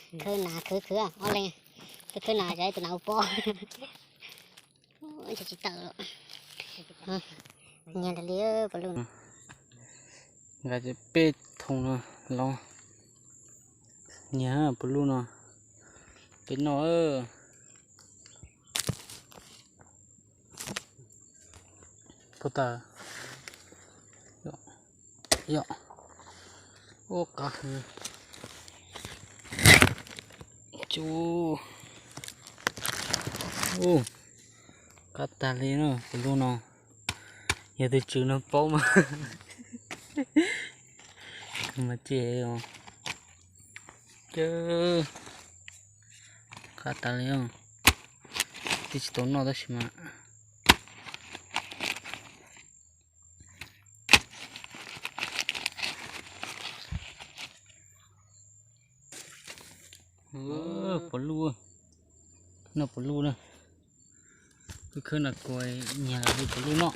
Khawb nas khawb khawb ob leeg, khawb khawb nas zov tus nas ua pob. Ua tsis tawm. Nyiag li pob luj. Nqa peb thooj no los nyiag pob luj no peb noj. Puas tas? Yog. Ua qab hwv. Cu. Qab tag li na, pob luj no. Yog tus tswv no paub mas mas ces os. Cawg, qab tas li os. Twb tsis tau noj tab sis mas puas luj, noj puas luj na. Khawb khawb nas kua nyiag li puas luj noj.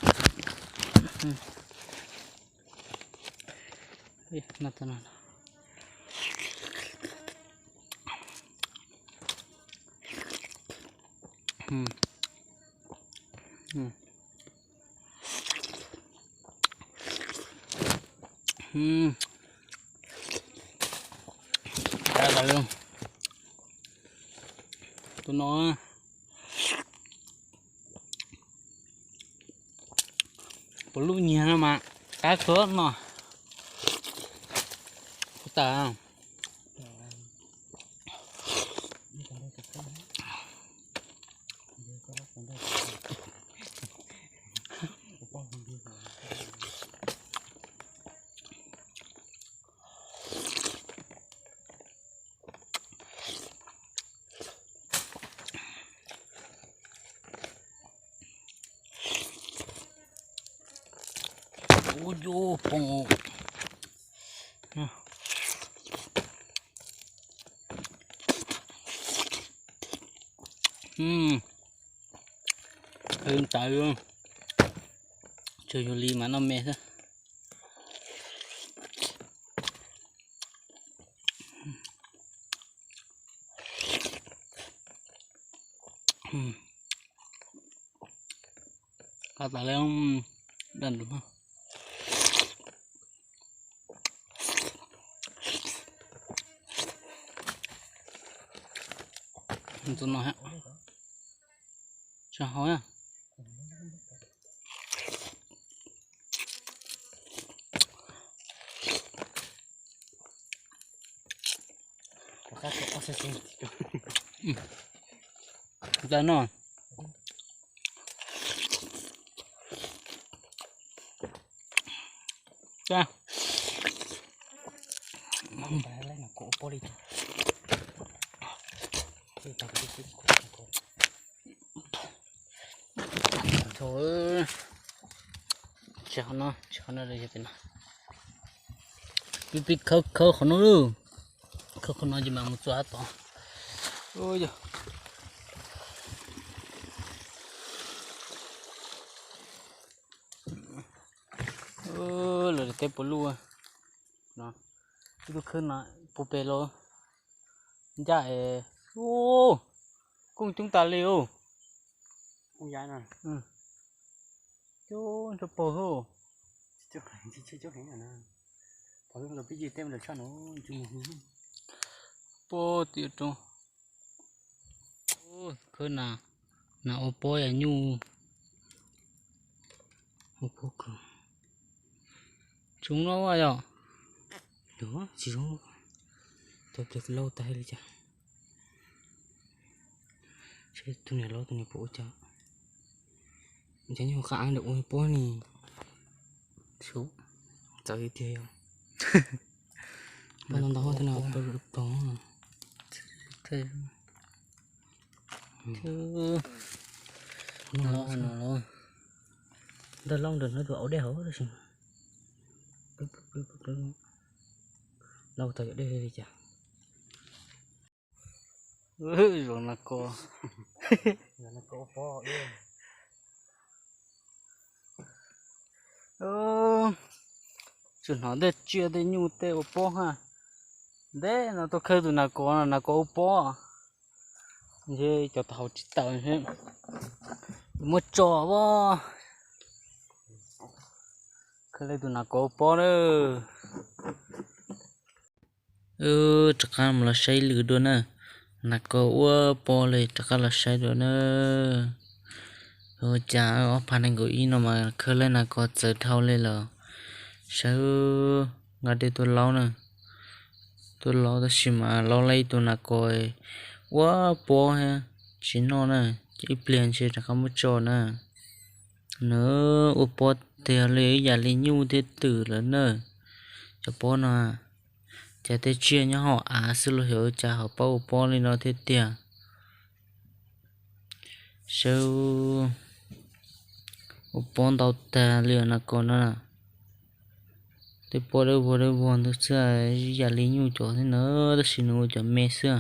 Tus no puas luj nyiag no mas qab kawg no. Puas tas? Ub, poob. Ntawd, tsuas yug li mas noj me xwb. Qab tas li, daj nrug. Tus no tsis haus na. Ntawm no. Tsis qhov no, tsis qhov no, pib pib khawb khawb qhov no lauj. Khawb qhov no ces mam mus txuas tod. Yog lawv tej puas luj no, ib tug khawb no puag pem los ncaj es, kooj coob tas li os. Coob nrog pog hos. Pog tias rau khawb nas, nas ua pob yam nyuj. Ua pob kawg. Tsis zoo no yom? Tsis zoo, tau pliag laub tas li cas. Seb tus niam laub tus niam puas ua cas. Ces nyuj qab ntawm ua pob ni. Txawv tiag tiag yom. Pob ntau ntau tus no pob ploog. Ntawm laub ntawm no tus au dej hauv tab sis laub tau yam dej li cas. Zoo no ko. Tsis hnov tej tsiaj tej nyuj tej ua pob ha. Ntev no tuaj khawb tus nas kos, nas kos ua pob, ntshe cov taub hau tsis tawm, muab tso as. Khawb tau tus nas kos ua pob na. Wb rov qab mus los saib lwm dua na. Nas kos ua pob li, rov qab los saib dua na. Ua cas ob phav nees nkaum ib no mas khawb tau nas kos txawv dhau li lawm. Saib, nqa dej tuaj laub na. Tuaj laub tab sis mas laub tau ib tug nas kos ua pob thiab tsis noj na. Ib pliag ntshe rov qab muab tso na. Nws ua pob tiag li, ib yam li nyuj thiab twm lawm na. Cov pob no, cas tej tsiaj nyob hauv av xwb los xyov cas ho paub ua pob li no thiab tiag. Saib, ua pob ntau tag li nas kos no. Tej pob dawb vog dawb vog ntawd xwb, ib yam li nyuj cov thiab na, tab sis nws ua cov me xwb.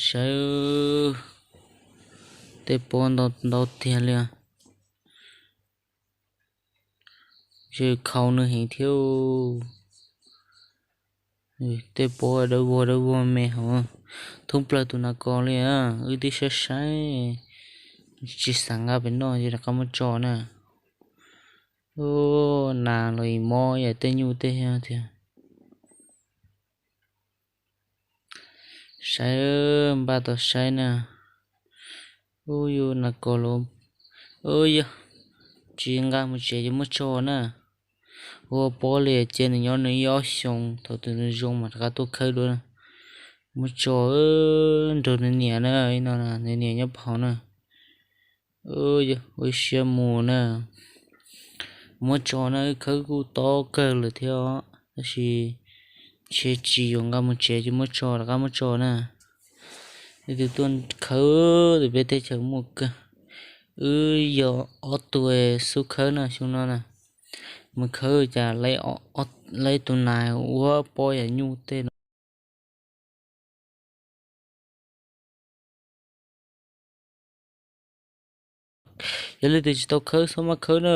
Saib, tej pob ntau ntau tiag li. Ntshe khau nws heev thiab. Tej pob dawb vog dawb vog me hauv, thoob plaws tus nas kos li. Wb twb saib saib tsis xav nqa pem noj ces rov qab muab tso na. Nas los mob yam tej nyuj tej thiab. Saib, npaj tau saib na. Ub, yus nas kos los, ub, yog tsis nqa mus tsev ces muab tso na. Ua pob li ces nws nyob nws ib ob xyoos, thaum twg nws zoo mas rov qab tuaj khawb dua. Muab tso nrog nws niam na, no nws niam nyob phov na. Ua ib siab mus na. Muab tso na, khawb kuj tob kawg lawm thiab, tab sis ntshe tsis yuav nqa mus tsev ces muab tso, rov qab muab tso na. Ib tug tuaj khawb, tus peb teb chaws muaj kawg. Wb yog ob tug xub khawb na xyoo no na. Mus khawb cas laib tus nas ua pob yam nyuj tej no. Yog leej twg tsis tau khawb, txhob maj khawb na.